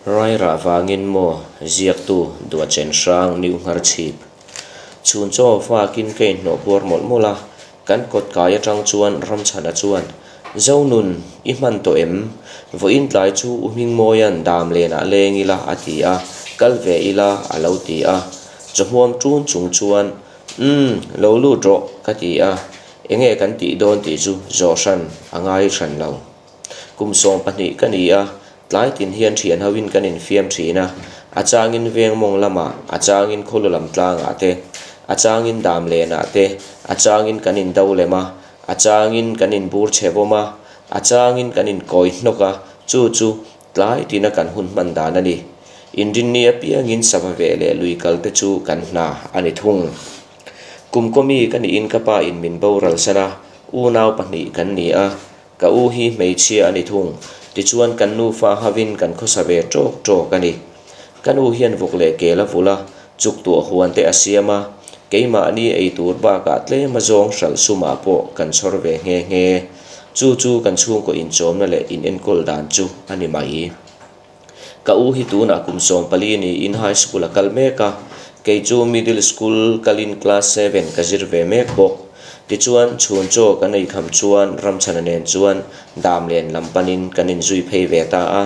Rairah vangin maw ziaktu Duachen hrang New Ngharchhip. Chhun chaw fakin ka inhnawh puar mawlh mawlh a, kan kawt kai atang chuan Ramchhana chuan, Zonun, i hman tawh em? Vawiin tlai chu U Hmingmawia'n dam lenah leng ila a ti a, kal ve ila a lo ti a. Chawhmuam ṭun chung chuan, Umm, lo lut rawh ka ti a, enge kan tih dawn tih chu zawh hran a ngai hran lo. Kum 12 ka ni a, tlai tin hian thian hoin kan infiam thin a, a changin veng mawng lamah, a changin khawlu lam tlangah te, a changin dam lenah te, a changin kan indo lem a, a changin kan inbur chhe vawm a, a changin kan inkawi hnawk a, chu chu tlai tina kan hun hman dan a ni. Inrinni apiangin sava veh leh lui kal te chu kan hna a ni thung. Kum kawmi ka niin ka pa in min boral san a, unau pahnih kan ni a, Ka u hi hmeichhia a ni thung, tichuan kan nufa havin kan khawsa ve tawk tawk a ni. Ka nu hian vawk leh kel a vulh a, chuk tuah huan te a siam a, keimahni ei tur bakah tlem a zawng hralh sumah pawh kan chhawr ve nghe nghe. Chu chu kan chhungkaw inchawmna leh inenkawl dan chu a ni mai. Ka u hi tunah kum 14 niin high school a kal mek a, kei chu middle school kalin class seven ka zir ve mek bawk. Tichuan, chhun chaw kan ei kham chuan Ramchhana nen chuan dam len lam panin kan inzui phei ve ta a.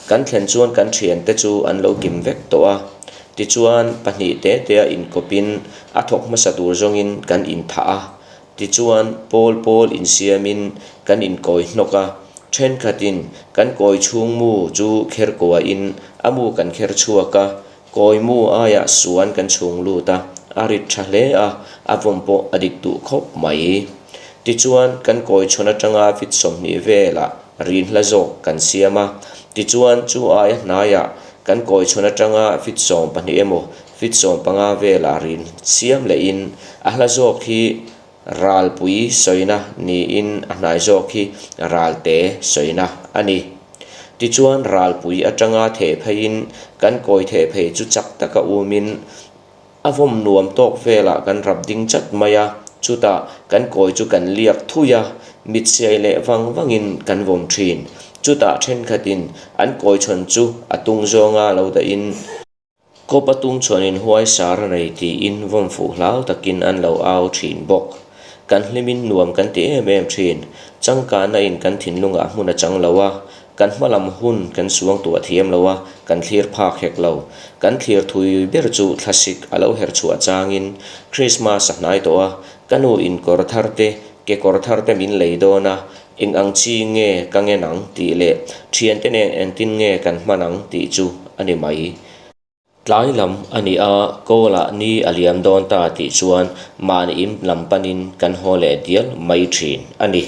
Kan thlen chuan kan thiante chu an lo kim vek tawh a. Tichuan, pahnih te tea inkawpin a thawk hmasa tur zawngin kan inthah a. Tichuan, pawl pawl insiamin kan inkawi hnawk a, thenkhatin kan kawi chhung mu chu kher kuahin a mu kan kher chhuak a, kawi mu aiah suan kan chhung lut a, a rit tha hle a, a vawm pawh a dik duh khawp mai. Tichuan, kan kawi chhawn atanga fit 20 velah rin hla zawk kan siam a, tichuan chu aia hnaiah kan kawi chhawn atanga fit 12 emaw Fit 15 velah rin siam lehin a hla zawk hi ralpui sawina niin a hnai zawk hi ralte sawina a ni. Tichuan ralpui atanga theh pheiin kan kawi theh phei chu chak taka umin a vawm nuam tawk velah kan rap ding chat mai a, chutah kan kawi chu kan liak thui a, mit siai leh vang vangin kan vawm thin. Chutah thenkhatin an kawi chhawn chu a tung zawnga lo dahin, Kawp a tum chuanin huai sar a nei tiin vawm fuh hlau takin an lo au thin bawk. Kan hlimin nuam kan ti em em thin. Changkana in kan thinlungah hmun a chang lo a, kan hma lam hun kan suang tuah thiam lo a, kan thlir phak hek lo. Kan thlir thui ber chu thlasik a lo her chhuah changin Krismas a hnai tawh a, ka nu in kawr thar te, kekawr thar te min lei dawn a, eng ang chi nge ka ngen ang tih leh thiante nen engtin nge kan hman ang tih chu a ni mai. Tlai lam a ni a, Kawlah ni a liam dawn ta tih chuan mahni in lam panin kan haw leh dial mai thin a ni.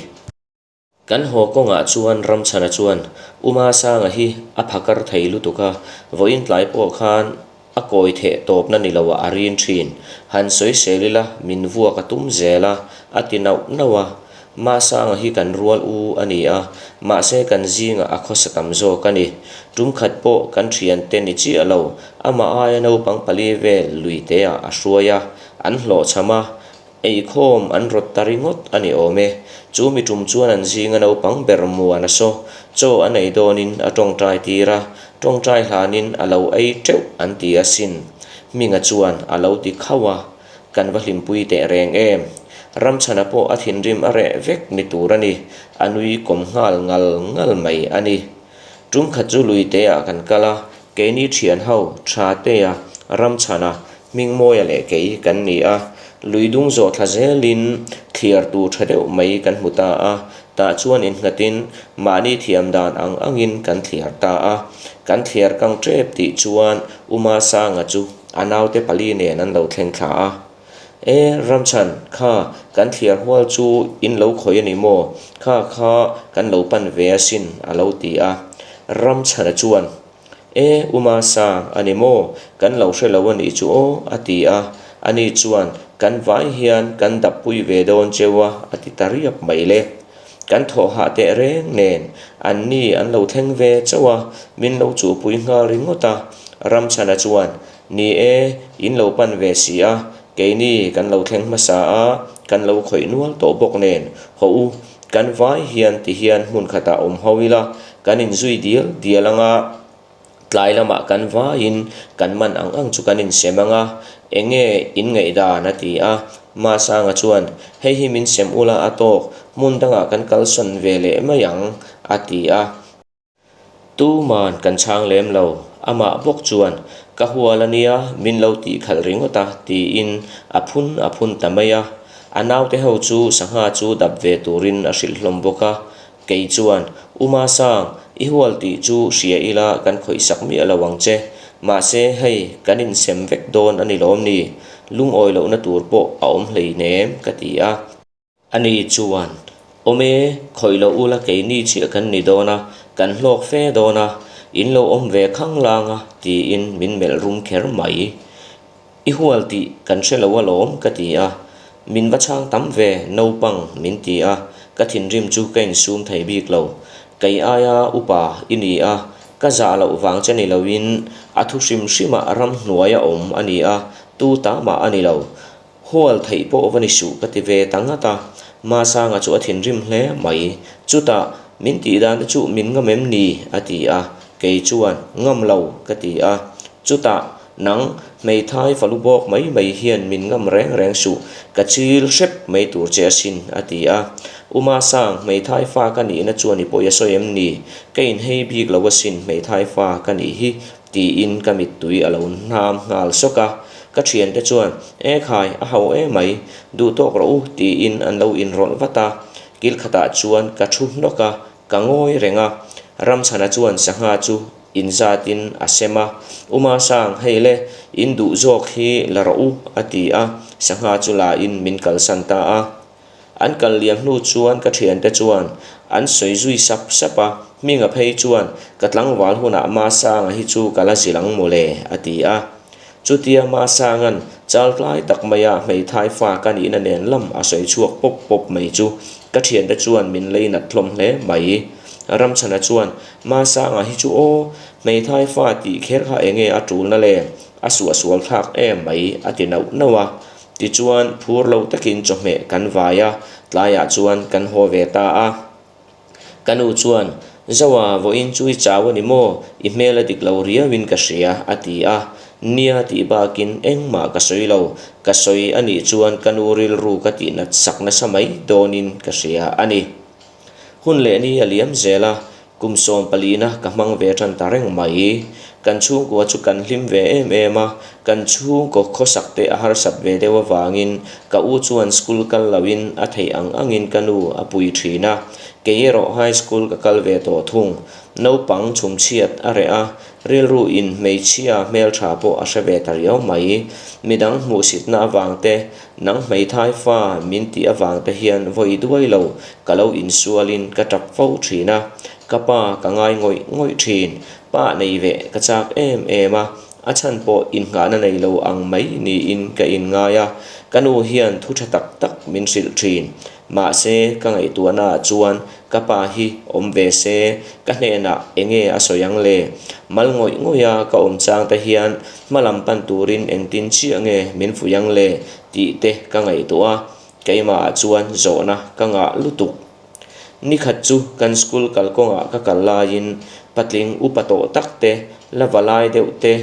Kan haw kawngah chuan Ramchhana chuan Uma Sanga hi a phakar thei lutuk a, vawiin tlai pawh khan A kawi theh tawpna ni lo ah a rin thin. Han sawi sel ila min vuak a tum zel a, a ti nauh nauh a. Masanga hi kan rual u a ni a, mahse kan zingah a khawsa tam zawk a ni. Tum khat pawh kan thiante ni chiah lo, amah aia naupang pali vel lui te ah a hruai a, an hlawhchham a, Eikhawm an rawt ta ringawt a ni awm e. Chu mi tum chuan an zinga naupang ber muan a saw. Chaw a nei dawnin a tawngtai tir a, tawngtai hlanin a lo ei teuh an ti asin. Hminga chuan a lo ti khauh a, kan va hlimpui teh reng em. Ramchhana pawh a thinrim a reh vek ni tur a ni, a nui kawm nghal ngal ngal mai a ni. Tum khat chu luiteah kan kal a, Keini thian ho, Thatea, Ramchhana, Hmingmawia leh kei kan ni a, lui dung zawh thla zelin thliar tur tha deuh mai kan hmu ta a, tah chuan innghatin mahni thiam dan ang angin kan thliar ta a. Kan thliar kang tep tih chuan Uma Sanga chu a naute pali nen an lo thleng thla a. E, Ramchhan, kha kan thliar hual chu in lo khawih a ni maw? Kha kha kan lo pan ve asin, a lo ti a. Ramchhana chuan, E, Uma Sang, a ni maw? Kan lo hre lo a nih chu aw, a ti a. Ani chuan, Kan vai hian kan dappui ve dawn cheu a, a ti ta riap mai le. Kan thawh hah teh reng nen, anni an lo thleng ve chauh a, min lo chuhpui nghal ringawt a. Ramchhana chuan, Ni e, in lo pan ve si a, keini kan lo thleng hmasa a, kan lo khawih nual tawh bawk nen, haw u, kan vai hian ti hian hmun khatah awm ho ila, kan inzui dial dial anga, Tlai lamah kan vaiin kan man ang ang chu kan insem ang a, eng nge in ngaihdan a ti a. Masanga chuan, Hei hi min sem ula a tawk, hmun dangah kan kalsawn ve leh mai ang a ti a. Tuman kan chhang lem lo, amah bawk chuan, Ka hual a nia, min lo tih khalh ringawt a, tiin a phun a phun ta mai a. A naute ho chu sangha chu dap ve turin a hrilh hlawm bawk a. Kei chuan, U Masang, i hual tih chu hria ila kan khawihsak miah lo ang che. Mahse, hei, kan insem vek dawn a ni lawm ni? Lungawi lohna tur pawh a awm hleinem, ka ti a. Ani chuan, Awm e, khawih loh ula keini chiah kan ni dawn a, kan hlawk fe dawn a, in lo awm ve khang lang a, tiin min melh rum kher mai. I hual tih kan hre lo alawm, ka ti a. Min va chhang tam ve, naupang, min ti a, ka thinrim chu ka insum thei bik lo. Kei aia upa i ni a, ka zah loh vang che ni loin a thu hrim hrimah ramhnuai a awm a ni a, tu ta mah a ni lo. Hual theih pawh va ni suh ka ti ve ta ngat a, Masanga chu a thinrim hle mai. Chutah, Min tih dan te chu min ngam em ni? a ti a, kei chuan, Ngam lo ka ti a. Chutah, Nang, hmeithai falu bawk mai mai hian min ngam reng reng suh, ka chil hrep mai tur che asin a ti a. U Masang, hmeithai fa ka nihna chuan i pawi a sawi em ni? Ka inhei bik lo asin hmeithai fa ka nih hi Tiin ka mittui a lo hnam nghal sawk a, ka thiante chuan, E khai, a ho e mai, duh tawk rawh u, tiin an lo inrawlh vat a. Kil khatah chuan ka thu hnawk a, ka ngawi reng a. Ramchhana chuan sangha chu inzatin a sem a, U Masang, hei le, in duh zawk hi la rawh u, a ti a, sangha chu la in min kalsan ta a. An kal liam hnu chuan ka thiante chuan an sawi zui sap sap a, Hminga phei chuan ka tlangval hunah Masanga hi chu ka la zil ang mawle a ti a. Chutia Masanga'n chal tlai tak maia hmeithai fa ka nihna nen lam a sawi chhuak pawp pawp mai chu ka thiante chuan min lei nat hlawm hle mai. Ramchhana chuan Masanga hi chu aw, hmeithai fa tih kher kha enge a tulna le, a suahsual thlak em mai a ti nauh nauh a. Tichuan, phur lo takin chawhmeh kan vai a, tlaiah chuan kan haw ve ta a. Ka nu chuan, Zoa, vawiin chu i chau a ni maw? I hmel a dik lo riauin ka hria, a ti a. Nia tih bakin engmah ka sawi lo. Ka sawi a nih chuan ka nu rilru ka tihnat sak nasa mai dawnin ka hria a ni. Hun leh ni a liam zel a, kum 14na ka hmang ve tan ta reng mai. Kan chhungkua chu kan hlim ve em em a, kan chhungkaw khawsak te a harsat ve deuh avangin ka u chuan school kal loin a theih ang angin ka nu a pui thin a, kei erawh high school ka kal ve tawh thung. Naupang chhumchhiat a reh a, rilru in hmeichhia hmeltha pawh a hre ve ta riau mai. Midang hmuhsitna avang te Nang hmeithai fa min tih avang te hian vawi duai lo ka lo insualin ka tap fo thin a, ka pa ka ngai ngawih ngawih thin. Pa nei ve ka chak em em a, a chhan pawh innghahna nei lo ang mai niin ka inngai a, ka nu hian thu tha tak tak min hrilh thin. Mahse ka ngaihtuahnaah chuan ka pa hi awm ve se, ka hnenah enge a sawi ang le? Mal ngawih ngawih a ka awm chang te hian Hma lam pan turin engtin chiah nge min fuih ang le tih te ka ngaihtuah a, keimahah chuan zawhna ka ngah lutuk. Nikhat chu kan school kalkawngah ka kal laiin patling upa tawh tak te, la va lai deuh te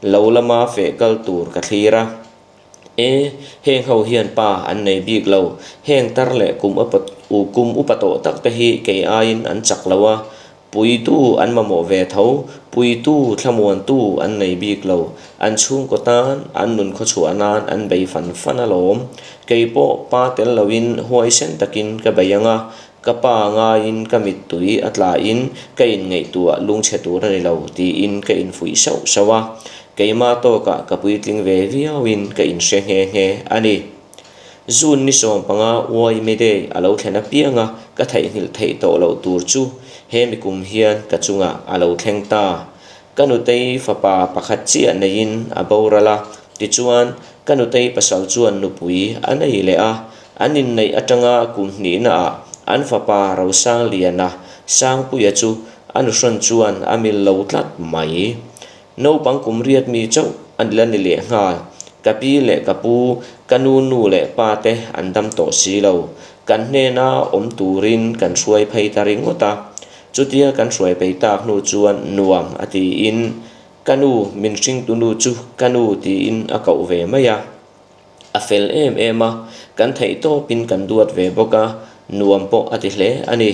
lo lama feh kal tur ka thlir a. E, heng ho hian pa an nei bik lo, heng tar leh kum upa kum upa tawh tak te hi kei aiin an chak lo a, Puitu an mamawh ve tho, puitu thlamuantu an nei bik lo. An chhungkaw tan, an nun khawchhuah nan an bei fan fan alawm. Kei pawh pa tel loin huaisen takin ka bei ang a, ka pa ngaiin ka mittui a tlain ka inngaihtuah lungchhe tur a ni lo tiin ka infuih sauh sauh a. Keimah tawkah ka puitling ve viauin ka inhre nghe nghe a ni. June ni 15 Uaime Day a lo thlen apianga ka theihnghilh theih tawh loh tur chu he mi kum hian ka chungah a lo thleng ta. Ka nutei fapa pakhat chiah neiin a boral a, tichuan ka nutei pasal chuan nupui a nei leh a, an inneih atanga kum hnihnaah an fapa Rosangliana Sangpuia chu a nuhrawn chuan a mil lo tlat mai. Naupang kum riat mi chauh a la ni leh nghal. Ka pi leh ka pu, ka nu nu leh pa te an dam tawh si lo. Kan hnena awm turin kan hruai phei ta ringawt a. Chutia kan hruai phei tak hnu chuan nuam a tiin. Ka nu, min hringtunu chu ka nu tiin a koh ve mai a. A fel em em a, kan theih tawpin kan duat ve bawk a, nuam pawh a ti hle a ni.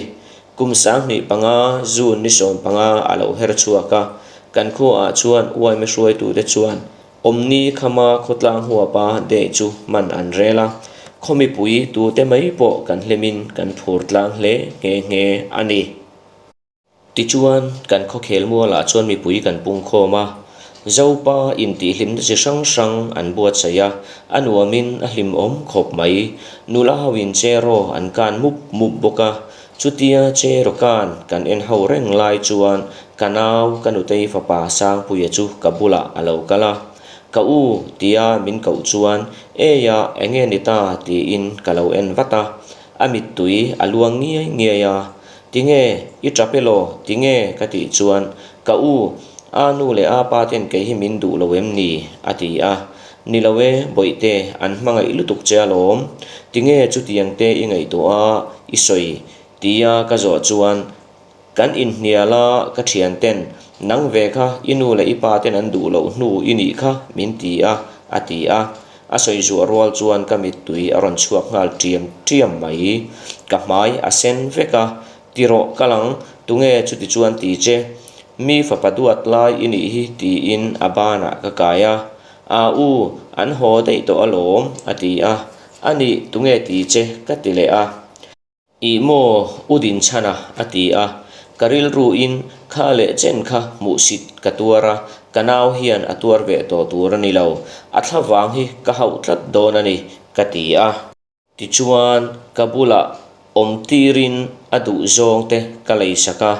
Kum 25 June ni 15 a lo her chhuak a, kan khuaah chuan uaime hruaitute chuan Awmni khama khawtlang huapa deh chu hman an rel a, khaw mipui tute mai pawh kan hlimin kan phur tlang hle nghe nghe a ni. Tichuan, kan khawkhel mualah chuan mipui kan pung khawm a, Zopa intihhlimna chi hrang hrang an buatsaih a, a nuamin a hlimawm khawp mai. Nula hoin cheraw an kan mup mup bawk a, chutia cheraw kan kan en ho reng lai chuan ka nau ka nutei fapa Sangpuia chu ka bulah a lo kal a, Ka u tia min koh chuan Eia enge ni ta tiin ka lo en vat a, a mittui a luang ngiai ngiai a. Tinge, i tap elaw? Tinge? ka tih chuan, Ka u, a nu leh a pa ten kei hi min duh lo em ni? a ti a. Ni lo e, Bawihte, an hmangaih lutuk che alawm. Tinge chutiang te i ngaihtuah a, i sawi? tia ka zawh chuan, Kan inhnial a, ka thian ten, nang ve kha i nu leh i pa ten an duh loh hnu i nih kha min ti a, a ti a. A sawi zuah rual chuan ka mittui a rawn chhuak nghal ṭiam ṭiam mai. Ka hmai a sen vek a, Ti rawh ka lang, tunge chuti chuan ti che? Mi fapa duat lai i nih hi tiin a banah ka kai a. Aa u, an haw daih tawh alawm, a ti a. A nih, tunge ti che? ka ti leh a. Ih maw, u Dinchhana, a ti a. Ka rilruin kha leh chen kha hmuhsit ka tuar a, ka nau hian a tuar ve tawh tur a ni lo. A thla vang hi ka hauh tlat dawn a ni, ka ti a. Tichuan, ka bulah awm tirin a duh zawng te ka leisak a,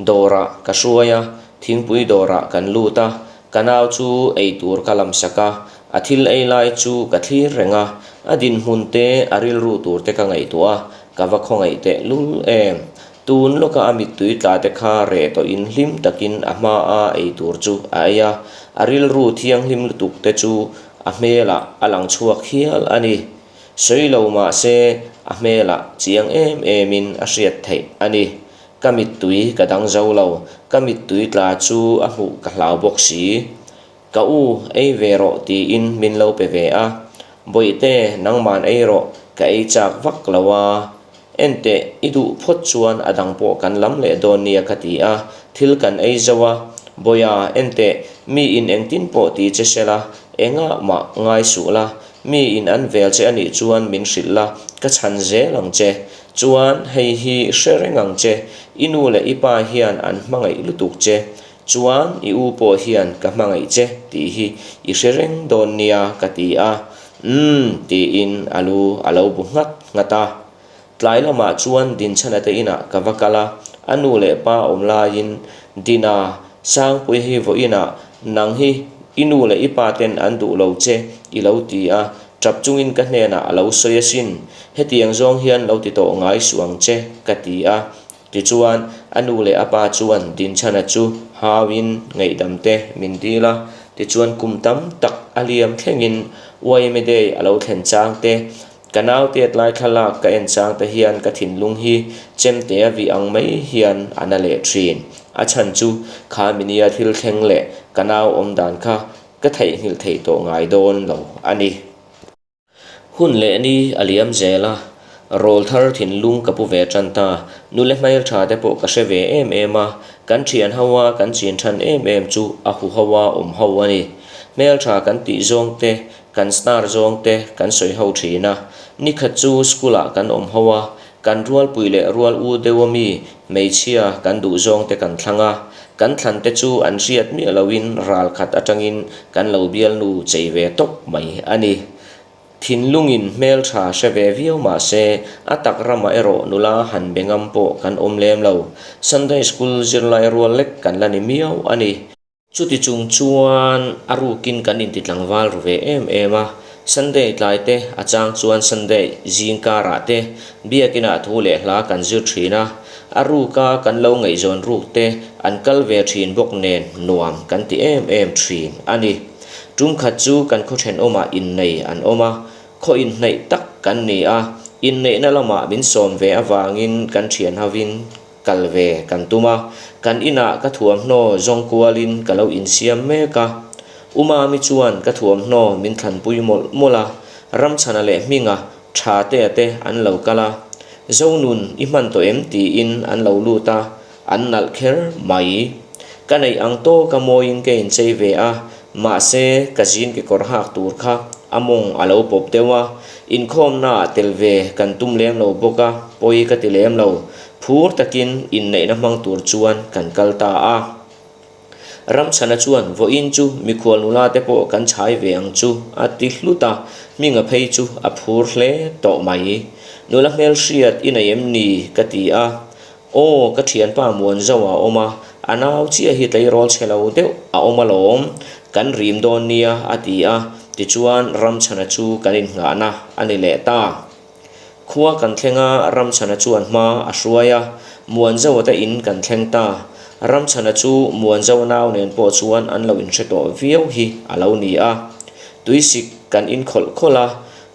dawrah ka hruai a, thingpui dawrah kan lut a, ka nau chu eitur ka lamsak a, A thil ei lai chu ka thlir reng a, a dinhmun te, a rilru tur te ka ngaihtuah a, ka va khawngaih teh lul em. Tun lawka a mittui tla te kha reh tawhin hlim takin a hma a ei tur chu a ei a, a rilru thianghlim lutuk te chu a hmelah a lang chhuak hial a ni. Sawi lo mah se a hmelah chiang em emin a hriat theih a ni. Ka mittui ka dang zo lo, ka mittui tla chu a hmuh ka hlau bawk si. Ka u, ei ve rawh tiin min lo pe ve a. Bawihte, nangman ei rawh, ka ei chak vak lo a. Enteh, i duh phawt chuan a dang pawh kan lam leh dawn nia ka ti a, thil kan ei zo a. Bawiha, enteh, mi in engtin pawh ti che se la, engah mah ngai suh la, mi in an vel che a nih chuan min hrilh la, ka chhan zel ang che. Chuan, hei hi hre reng ang che, i nu leh i pa hian an hmangaih lutuk che, Chuan i u pawh hian ka hmangaih che tih hi i hre reng dawn nia ka ti a, umm tiin a lu a lo bu nghat nghat a. Tlai lamah chuan Dinchhana te inah ka va kal a, a nu leh pa awm laiin Dina, Sangpui hi vawiinah nang hi i nu leh i pa ten an duh lo che i lo ti a, tap chungin ka hnenah a lo sawi asin, hetiang zawng hian lo ti tawh ngai suh ang che ka ti a, Tichuan, a nu leh a pa chuan Dinchhana chu hauin ngaihdam te min dil a. Tichuan, kum tam tak a liam thlengin YMA Day a lo thlen chang te, ka nau tet lai thlalak ka en chang te hian ka thinlung hi chemte a vih ang mai hian a na leh thin. A chhan chu kha minia thil thleng leh ka nau awmdan kha ka theihnghilh theih tawh ngai dawn lo a ni. Hun leh ni a liam zel a, rawl thar thinlung ka pu ve tan ta. Nule hmeltha te pawh ka hre ve em em a, kan thian ho a kan chin than em em chu a hu ho a awm ho a ni. Hmeltha kan tih zawng te, kan star zawng te kan sawi ho thin a. Nikhat chu school ah kan awm ho a, kan rualpui leh rual u deuh a mi hmeichhia kan duh zawng te kan thlang a. Kan thlan te chu an hriat miah loin ral khat atangin kan lo bialnu chei ve tawp mai a ni. Thinlungin hmeltha hre ve viau mah se, a tak ramah erawh nula han be ngam pawh kan awm lem lo. Sunday School zirlai rual lek kan la ni miau a ni. Chuti chung chuan a rukin kan inti tlangval ru ve em em a, Sunday tlai te a chang chuan Sunday zing karah te biakinah thu leh hla kan zir thin a, a ruka kan lo ngaihzawn ruk te an kal ve thin bawk nen nuam kan ti em em thin a ni. Tum khat chu kan khaw thenawmah innei an awm a, khaw inhnaih tak kan ni a, inneihna lamah min sawm ve avangin kan thian hovin. Kal ve kan tum a, kan inah ka thuamhnaw zawng kualin ka lo insiam mek a. U Mami chuan ka thuamhnaw min thlanpui mawlh mawlh a, Ramchhana leh Hminga tha te a te an lo kal a. Zonun i hman tawh em tiin an lo lut a, an nalh kher mai. Ka neih ang tawka mawiin ka inchei ve a, mahse ka zin kekawr hak tur kha a mawng a lo pawp deuh a, inkhawmnaah tel ve kan tum lem lo bawk a, pawi ka ti lem lo. Phur takin inneihna hmang tur chuan kan kal ta a. Ramchhana chuan vawiin chu mikhual nula te pawh kan chhai ve ang chu a ti hlut a, Hminga phei chu a phur hle tawh mai. Nula hmelhriat i nei em ni? ka ti a. Aw, ka thianpa Muanzo a awm a, a nau chiah hi tleirawl chhe lo deuh a awm alawm, kan rim dawn nia a ti a, tichuan Ramchhana chu kan innghahna a ni leh ta. Khua kan thleng a, Ramchhana chuan hma a hruai a, Muanzoa te in kan thleng ta. Ramchhana chu Muanzoa nau nen pawh chuan an lo inhre tawh viau hi a lo ni a. Tuisik kan in khawlh khawlh a,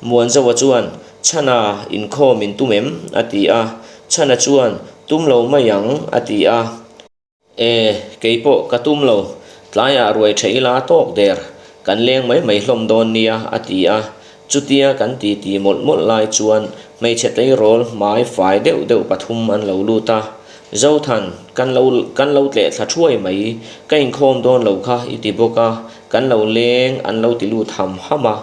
Muanzoa chuan, Chhana, inkhawm in tum em? a ti a. Chhana chuan, Tum lo mai ang, a ti a. E, kei pawh ka tum lo, tlaiah ruai tha ila tawk der, kan leng mai mai hlawm dawn nia, a ti a. Chutia kan titi mawlh mawlh lai chuan hmeichhe tleirawl hmai fai deuh deuh pathum an lo lut a. Zothan, kan lo kan lo tleh thla thuai mai, ka inkhawm dawn lo kha i ti bawk a, kan lo leng an lo ti lut ham ham a.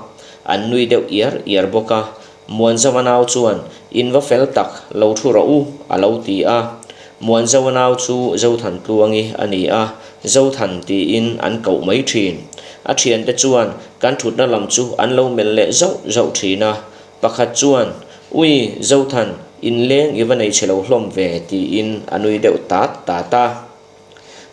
An nui deuh iar iar bawk a. Muanzova nau chuan, In va fel tak, lo thu rawh u, a lo ti a. Muanzova nau chu Zothan Tluangi a ni a, Zothan tiin an koh mai thin. A thiante chuan kan thutna lam chu an lo melh leh zauh zauh thin a. Pakhat chuan, Ui, Zothan, inleng i va nei chhe lo hlawm ve, tiin a nui deuh tat tat a.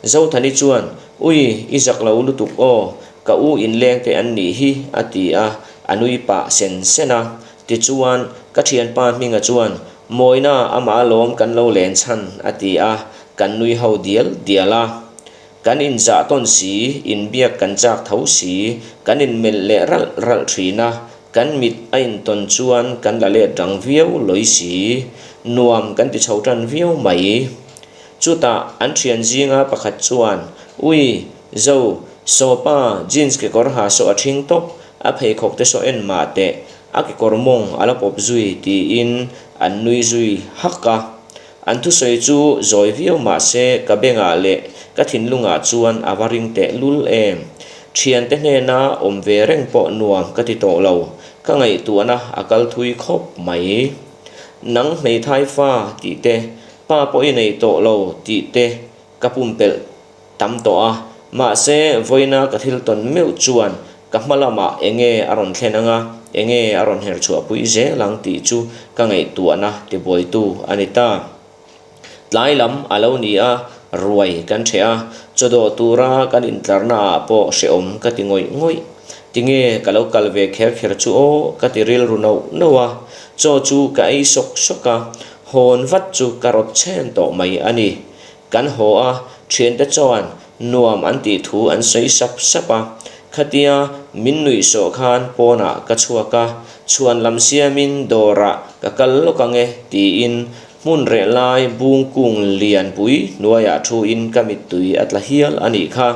Zothani chuan, Ui, i zak lo lutuk aw, ka u inleng te an nih hi, a ti a, a nui pah sen sen a. Tichuan, ka thianpa Hminga chuan, Mawina amah alawm kan lo len chhan, a ti a, kan nui ho dial dial a. Kan inzah tawn si, inbiak kan chak tho si, kan inmelh leh ralh ralh thin a, kan mit a intawn chuan kan la let rang viau lawi si, nuam kan ti chho tan viau mai. Chutah an thian zinga pakhat chuan, Ui, Zo, sawpa jeans kekawr ha saw a thing tawp, a pheikhawk te saw en mah teh, a kekawr mawng a la pawp zui, tiin an nui zui hak a. An thusawi chu zawi viau mah se ka bengah leh ka thinlungah chuan a va ring teh lul em. Thiante hnena awm ve reng pawh nuam ka ti tawh lo, ka ngaihtuahna a kal thui khawp mai. Nang hmeithai fa tih te Pa pawh i nei tawh lo tih te ka pumpelh tam tawh a, mahse vawiina ka thil tawn meuh chuan ka hma lamah enge a rawn thlen anga, enge a rawn her chhuahpui zel ang tih chu ka ngaihtuahna tibuaitu a ni ta. Tlai lam a lo ni a, ruai kan ṭheh a, chawdawh tura kan intlarna ah pawh hrehawm ka ti ngawih ngawih. Tinge ka lo kal ve kher kher chu aw ka ti rilru nauh nauh a, chaw chu ka ei sawk sawk a, Hawn vat chu ka rawt chhen tawh mai a ni. Kan haw a, thiante chuan nuam an tih thu an sawi sap sap a. Khatia min nuih sawh khan pawnah ka chhuak a, chhuan lam siamin dawrah ka kal lawk ang e tiin hmun reh lai bung kung lianpui hnuaiah thuin ka mittui a tla hial a nih kha.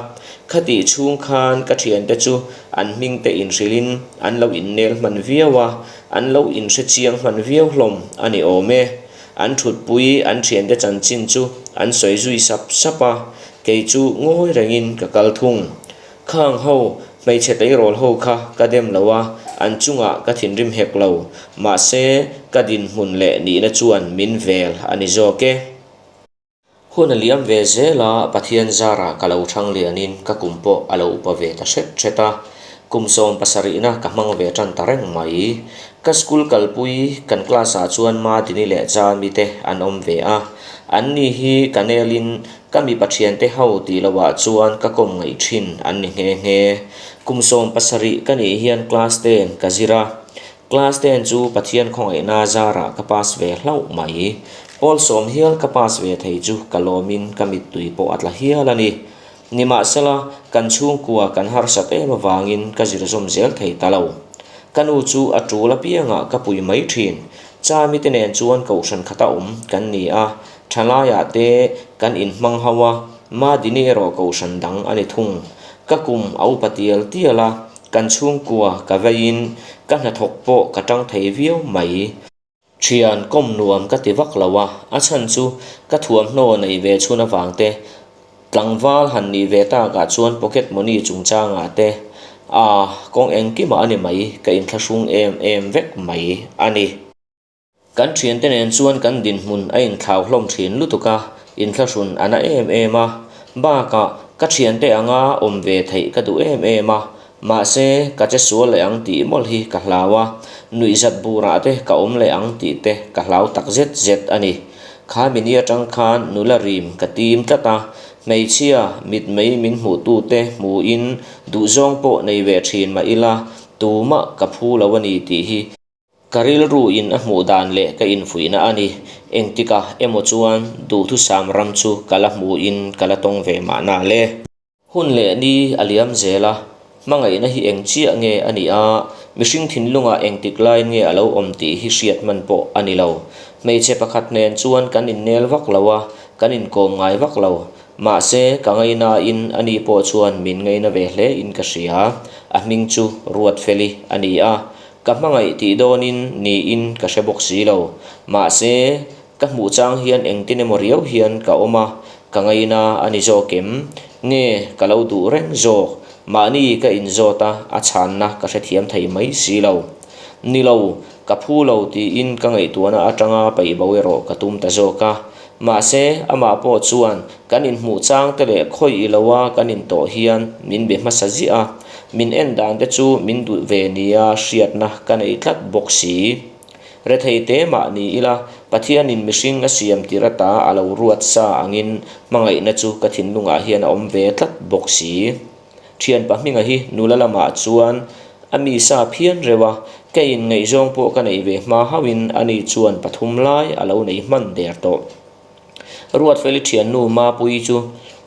Khatih chhung khan ka thiante chu an hmingte inhrilhin an lo innel hman viau a, An lo inhre chiang hman viau hlawm a ni awm e. An thutpui an thiante chanchin chu an sawi zui sap sap a, kei chu ngawi rengin ka kal thung. Khang ho, hmeichhe tleirawl ho kha ka dem lo a, an chungah ka thinrim hek lo. Mahse, ka dinhmun leh nihna chuan min vel a ni zawk e. Hun a liam ve zel a, Pathian zarah ka lo thang lianin ka kum pawh a lo upa ve ta hret hret a, kum 70na ka hmang ve tan ta reng mai. Ka school kalpui kan class ah chuan Madini leh Chami te an awm ve a, an ni hi ka nelin ka mipa thiante ho tih loh ah chuan ka kawm ngaih thin an ni nghe nghe. Kum 70 ka nih hian class ten ka zir a, Class ten chu Pathian khawngaihna zarah ka pass ve hlauh mai. Pawl sawm hial ka pass ve thei chu ka lawmin ka mittui pawh a tla hial a ni. Nimahsela, kan chhungkua kan harsat em avangin ka zir zawm zel thei ta lo. Ka nu chu a tul apiangah ka pui mai thin. Chami te nen chuan kohhran khata awm kan ni a. Thalaiah te kan inhmang ho a, Madini erawh kohhran dang a ni thung. Ka kum a upa tial tial a, kan chhungkua ka veiin ka hnathawk pawh ka tang thei viau mai. Thian kawm nuam ka ti vak lo a, a chhan chu ka thuamhnaw nei ve chhun avang te, tlangval han nih ve takah chuan pocket money chungchangah te, aa kawng engkimah a ni mai, ka inthlahrung em em vek mai a ni. Kan thiante nen chuan kan dinhmun a inthlau hlawm thin lutuk a, inthlahrun a na em em a, bakah ka thiante anga awm ve theih ka duh em em a, Mahse, ka che sual leh ang tih mawlh hi ka hlau a, nuihzat burah te ka awm leh ang tih te ka hlau tak zet zet a ni. Kha mini atang khan nula rim ka tim tlat a, hmeichhia mitmei min hmuhtute hmuhin duhzawng pawh nei ve thin mah ila, tumah ka phu lo a ni tih hi ka rilru in a hmuh dan leh ka infuihna a ni. Engtikah emaw chuan duhthusam ram chu ka la hmuhin ka la tawng ve mahna le. Hun leh ni a liam zel a, hmangaihna hi eng chiah nge a nih a, mihring thinlungah engtik laiin nge a lo awm tih hi hriat hman pawh a ni lo. Hmeichhe pakhat hnen chuan kan innel vak lo a, kan inkawm ngai vak lo. Mahse, ka ngainain a ni pawh chuan min ngaina ve hle in ka hria. A hming chu Ruatfeli a ni a, ka hmangaih tih dawnin niin ka hre bawk si lo. Mahse, Ka hmuh chang hian engtin emaw riau hian ka awm a, ka ngaina a ni zawk em? Nge ka lo duh reng zawk? Mahni ka inzawt a, a chhanna ka hrethiam thei mai si lo. Ni lo, ka phu lo tiin ka ngaihtuahna atanga peih bo erawh ka tum ta zawk a. Mahse, amah pawh chuan kan inhmuh chang te leh khawih i loa kan intawh hian min be hmasa ziah a, min en dan te chu min duh ve nia hriatna ka nei tlat bawk si. Rethei te mah ni ila, Pathianin mihring a siam tir ata a lo ruat sa angin hmangaihna chu ka thinlungah hian a awm ve tlat bawk si. Thianpa hminga hi nula lamah chuan a mi sa phian reuh a, ka inngaihzawng pawh ka neih ve hma hauhin ani chuan pathum lai a lo nei hman der tawh. Ruatfeli thiannu Mapuii chu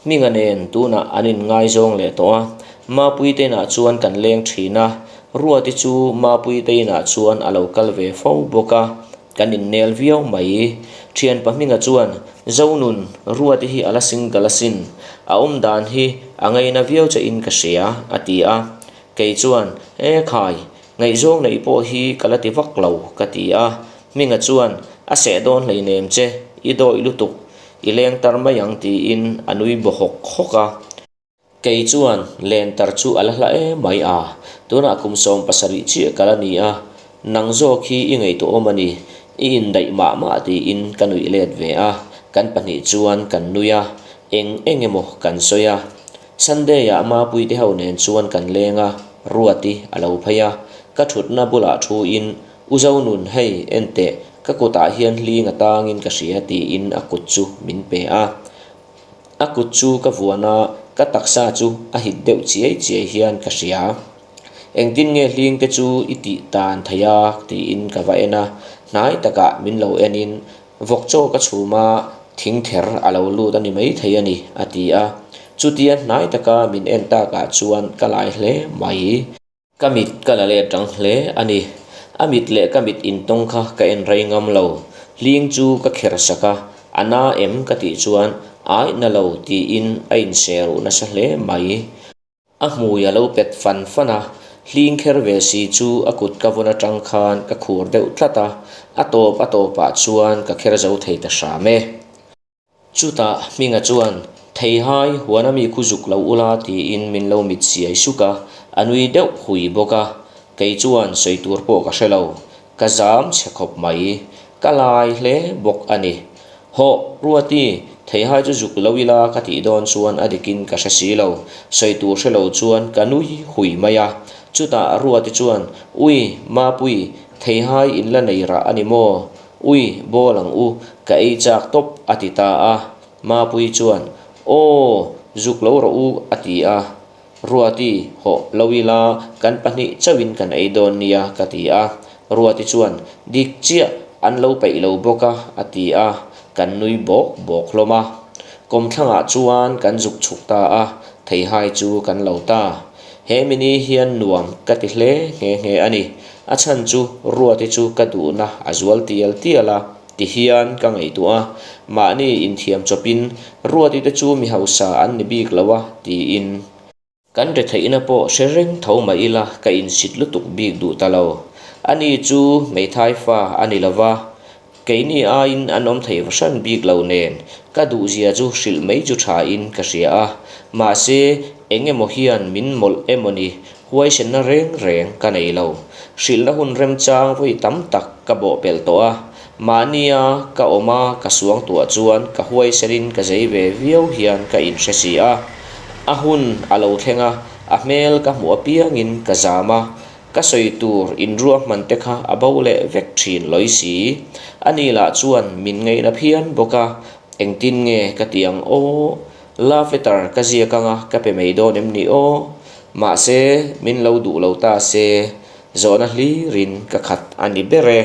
Hminga nen tunah an inngaizawng leh tawh a, Mapuii te inah chuan kan leng thin a, Ruati chu Mapuii te inah chuan a lo kal ve fo bawk a, kan innel viau mai. Thianpa Hminga chuan, Zonun, Ruati hi a la single asin, a awm dan hi a ngaina viau che in ka hria, a ti a. Kei chuan, E khai, ngaihzawng neih pawh hi ka la ti vak lo, ka ti a. Hminga chuan, A seh dawn hleinem che, i dawih lutuk, i leng tar mai ang tiin a nui baw hawk hawk a. Kei chuan, Len tar chu a la hla em mai a, tunah kum 70 chiah ka la ni a, nang zawk hi i ngaihtuahawm a ni, i indaih mah mah tiin ka nuih let ve a, kan pahnih chuan kan nui a, eng eng emaw kan sawi a. Sunday-ah Mapuite ho nen chuan kan leng a, Ruati a lo phei a, ka thutna bulah thuin U Zonun, hei, en teh, ka kutah hian hling a tangin ka hria tiin a kut chu min pe a. A kut chu ka vuan a, ka taksa chu a hit deuh chiai chiai hian ka hria. Engtin nge hling te chu i tih tan thei a? tiin ka va en a, hnai takah min lo enin vawk chaw ka chhum a, thing ther a lo lut a ni maithei a ni, a ti a. Chutia hnai taka min en takah chuan ka lai hle mai. Ka mit ka la let rang hle a ni. A mit leh ka mit intawng kha ka en rei ngam lo. Hling chu ka kher sak a, a na em ka tih chuan ai na lo tiin a inse ruh nasa hle mai. A hmui a lo pet fan fan a, hling kher ve si chu a kut ka vawn atang khan ka khur deuh tlat a, a tawp a tawpah chuan ka kher zo thei ta hram e. Chutah Hminga chuan, Theihai, huana mi khu zuk lo ula tiin min lo mit siai suk a, a nui deuh hui bawk a. Kei chuan sawi tur pawh ka hre lo, ka zam chhe khawp mai. Ka lai hle bawk a ni. Hawh, Ruati, Theihai chu zuk lo ila ka tih dawn chuan a dikin ka hre si lo, sawi tur hre lo chuan ka nui hui mai a. Chutah Ruati chuan, Ui, Mapui, Theihai in la nei rah a ni maw? Ui, bawl ang u, ka ei chak tawp, a ti ta a. Mapuii chuan, Aw, zuk lo rawh u, a ti a. Ruati, hawh lo ila, kan pahnih chauhin kan ei dawn nia, ka ti a. Ruati chuan, Dik chiah, an lo peih lo bawk a, a ti a. Kan nui bawk bawk hlawm a. Kawmthlangah chuan kan zuk chhuk ta a, theihai chu kan lo ta. He mini hian nuam ka ti hle nghe nghe a ni. A chhan chu Ruati chu ka duhna a zual tial tial a. Ti hian ka ngaihtuah a, mahni inthiam chawpin Ruati te chu mi hausa an ni bik lo a tiin. Kan retheihna pawh hre reng tho mah ila ka insit lutuk bik duh ta lo. Ani chu hmeithai fa a ni lo va, keini aiin an awm thei va hran bik lo nen ka duhzia chu hrilh mai chu thain ka hria a. Mahse, eng emaw hian min mawlh emaw ni huaisenna reng reng ka nei lo. Hrilhna hun remchang vawi tam tak ka bawhpelh tawh a, mahnia ka awm a ka suang tuah chuan ka huaisenin ka zei ve viau hian ka inhre si a. A hun a lo thleng a, a hmel ka hmuh apiangin ka zam a, ka sawi tur inruahman te kha a bo leh vek thin lawi si. Ani lah chuan min ngaihna phian bawk a, engtin nge ka ti ang aw? Love letter ka ziak anga ka pe mai dawn em ni aw? Mahse, min lo duh lo ta se, zawhna hlirin ka khat a ni ber e.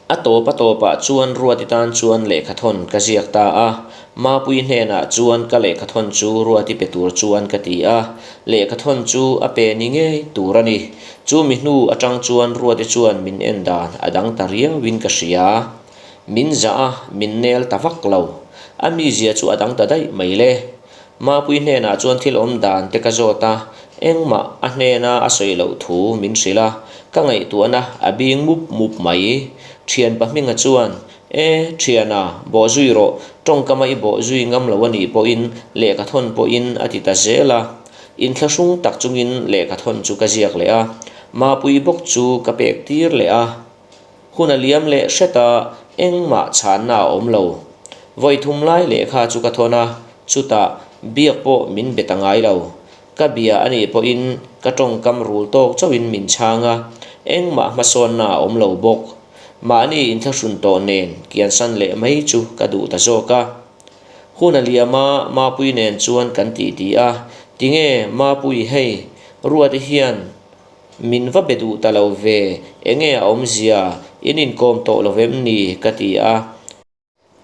A tawp a tawpah chuan Ruati tan chuan lehkhathawn ka ziak ta a, Mapuii hnenah chuan ka lehkhathawn chu Ruati pe tur chuan ka ti a, lehkhathawn chu a pe ni ngei tur a ni. Chu mi hnu atang chuan Ruati chuan min en dan a dang ta riauin ka hria. Min zah a, min nel ta vak lo. A mizia chu a dang ta daih mai le. Mapuii hnenah chuan thil awm dan te ka zawt a, engmah a hnena a sawi loh thu min hrilh a, ka ngaihtuahna a bing mup mup mai. Thianpa hminga chuan, E, thiana, bawh zui rawh, tawngkama i bawh zui ngam lo a nih pawhin lehkha thawn pawhin a ti ta zel a. Inthlahrung tak chungin lehkha thawn chu ka ziak leh a, Mapuii bawk chu ka pek tir leh a. Hun a liam leh hret a, engmah chhanna a awm lo. Vawi thum lai lehkha chu ka thawn a, chutah biak pawh min be ta ngai lo. Ka bia a nih pawhin ka tawngkam rul tawk chauhin min chhang a, engmah hmasawnna a awm lo bawk. Mahni inthlahrun tawh nen kiansan leh mai chu ka duh ta zawk a. Hun a liam a, Mapuii nen chuan kan titi a, Tinge Mapuii hei, Ruati hian Min va be duh ta lo ve, enge a awmzia, in inkawm tawh lo vem ni? ka ti a.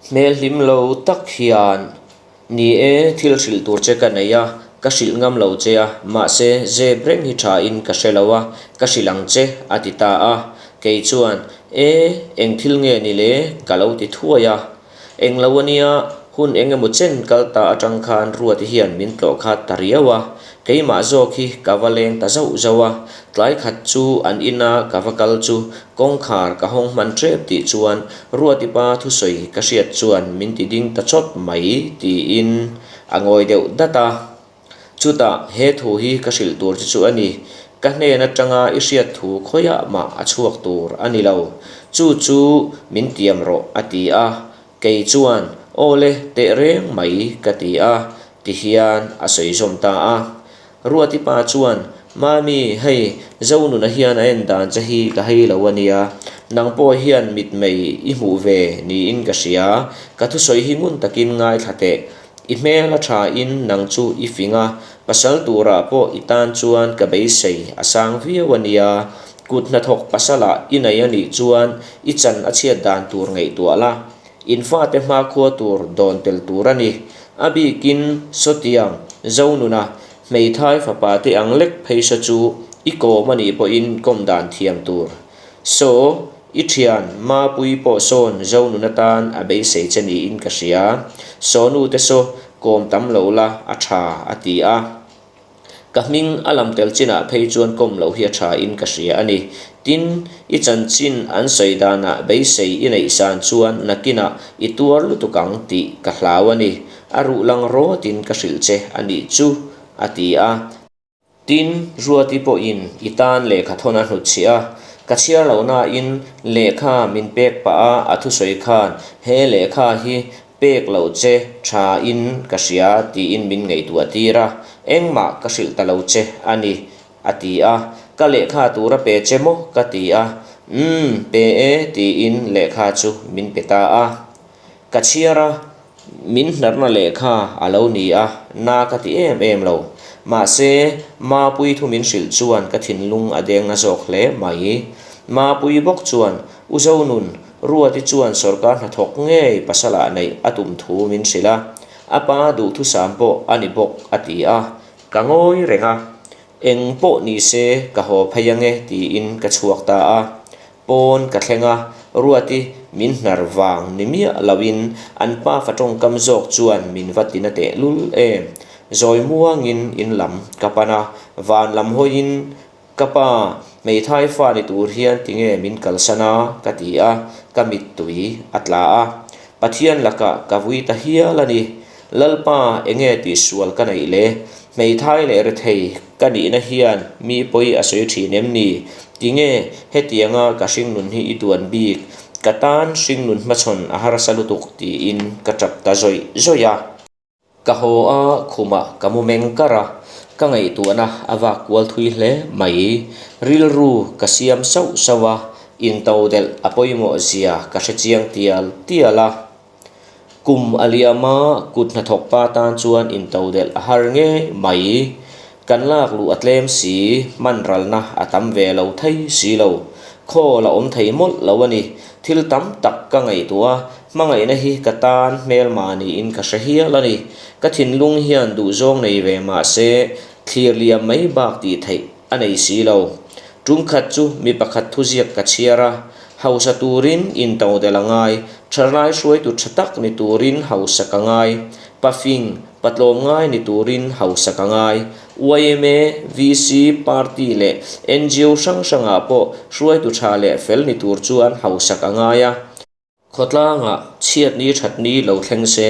Hmel hlim lo tak hian, Ni e, thil hrilh tur che ka nei a, ka hrilh ngam lo che a, mahse zep reng hi tha in ka hre lo a, ka hrilh ang che, a ti ta a. Kei chuan, E, eng thil nge ni le? ka lo ti thuai a. Eng lo a nia, hun eng emaw chen kal ta atang khan Ruati hian min tlawh khat ta riau a, keimah zawk hi ka va leng ta zauh zauh a, tlai khat chu an ina ka va kal chu kawngkhar ka hawng hman tep tih chuan Ruati pa thusawi ka hriat chuan min ti ding ta chawt mai tiin a ngawi deuh dat a. Chutah he thu hi ka hrilh tur che chu a ni, ka hnen atanga i hriat thu khawiah mah a chhuak tur a ni lo, chu chu min tiam rawh a ti a, kei chuan aw le teh reng mai ka ti a, ti hian a sawi zawm ta a. Ruati pa chuan, Mami, hei Zonuna hian a en dan che hi ka hei lo a nia, nang pawh hian mitmei i hmuh ve niin ka hria, ka thusawi hi ngun takin ngaithla teh, I hmel a tha in nang chu i fing a, pasal turah pawh i tan chuan ka beisei a sang viau a nia. Kut hnathawk pasalah i nei a nih chuan i chan a chhiat dan tur ngaihtuah la. In fate hmakhua tur dawn tel tur a ni. A bikin Sawtiang, Zonuna, hmeithai fapa te ang lek phei saw chu i kawm a nih pawhin kawm dan thiam tur. Saw, i thian Mapuii pawh sawn Zonun atan a beisei che niin ka hria. Sawnu te saw kawm tam lo la a tha a ti a. Ka hming a lam tel chinah phei chuan kawm loh hi a tha in ka hria a ni. Tin, i chanchin an sawi danah beisei i neih san chuan nakinah i tuar lutuk ang tih ka hlau a ni. A ruh lang rawtin ka hrilh che a nih chu, a ti a. Tin, Ruati pawhin i tan lehkha thawn a hnutchhiah a, ka chhiar lo nain lehkha min pek pah a a thusawi khan he lehkha hi pek loh che tha in ka hria tiin min ngaihtuah tir a, engmah ka hrilh ta lo che a ni, a ti a, ka lehkha tur a pe che maw ka ti a, umm pe e tiin lehkha chu min pe ta a. Ka chhiar a, min hnarna lehkha a lo ni a, na ka ti em em lo. Mahse, Mapuii thu min hrilh chuan ka thinlung a deng na zawk hle mai. Mapuii bawk chuan, U Zonun, Ruati chuan sawrkar hnathawk ngei pasalah neih a tum thu min hrilh a, a pa duhthusam pawh a ni bawk a ti a, ka ngawi reng a. Eng pawh ni se ka haw phei ange tiin ka chhuak ta a. Pawn ka thleng a, Ruati min hnar vang ni miah loin an pafa tawngkam zawk chuan min va tina tehlul em. Zawi muangin in lam ka pan a, van lam hawiin Ka pa, hmeithai fa ni tur hian tinge min kalsan a? ka ti a, ka mittui a tla a. Pathian lakah ka vui ta hial a ni. Lalpa, enge tihsual ka neih le? Hmeithai leh rethei ka nihna hian mi pawi a sawi thin em ni? Tinge hetianga ka hringnun hi i duan bik? Ka tan hringnun hmachhawn a harsa lutuk tiin ka tap ta zawih zawih a. Ka haw a, khumah ka mu meng kar a, ka ngaihtuahna a vak kual thui hle mai. Rilru ka siam sauh sauh a, intodelh a pawimawh zia ka hre chiang tial tial a. Kum a liam a, kut hnathawk pa tan chuan intodelh a har ngei mai. Kan lak luh a tlem si, hman ralna a tam ve lo thei si lo. Khawl a awm thei mawlh lo a ni. Thil tam tak ka ngaihtuah a, Hmangaihna hi ka tan hmelma niin ka hre hial a ni. Ka thinlung hian duhzawng nei ve mah se, thlir liam mai bak tih theih a nei si lo. Tum khat chu mi pakhat thuziak ka chhiar a, hausa turin intodelh a ngai, thalai hruaitu tha tak ni turin hausa ka ngai, pafing, patlawm ngai ni turin hausa ka ngai. Yma, VC, party leh ngo hrang hrangah pawh hruaitu tha leh fel ni tur chuan hausak a ngai a. Khawtlangah chhiatni thatni lo thleng se,